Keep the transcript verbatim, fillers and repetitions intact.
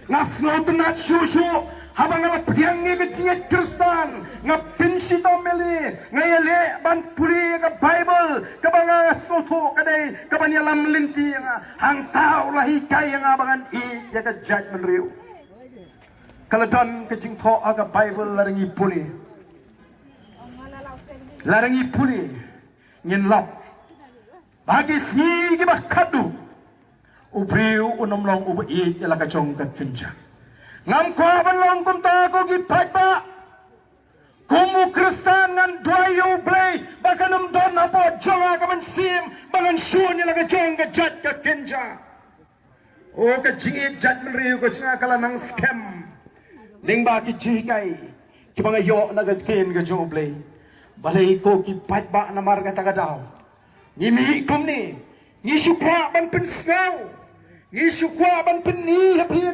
Nga sngewtynnat shuh shuh haba nga la pdiang ïa ka jingngeit Khristan, nga pynshitom ïa lade, nga ïaleh ban pule ïa ka Baibl, kaba nga sngewthuh ka dei kaban ïalam lynti ïa nga. Hangta u la hikai ïa nga ba ngan ïeit ïa ka jaitbynriew. Ka la don ka jingthoh ha ka Baibl, lada ngi pule, lada ngi pule, ngin lap ba ki sngi kiba khatduh u briew un ym long uba ïeit ïa la ka jong ka kynja. Ngam kwah ban long kumta, ko ki paidbah. Kum u Khristan ngan duwai ïa U Blei ba kan ym don hapoh jong nga ka mynsiem ba ngan shun ïa la ka jong ka jait ka kynja. O, ka jingïeit jaitbynriew ka jong nga ka la nang skhem lyngba ki jinghikai kiba nga ïoh na ka ktien ka jong U Blei. Balei, ko ki paidbah, namar kata ka daw ngi mih kumne, ngi shu kwah ban pynsngew, ngi shu kwah ban pyni ha phi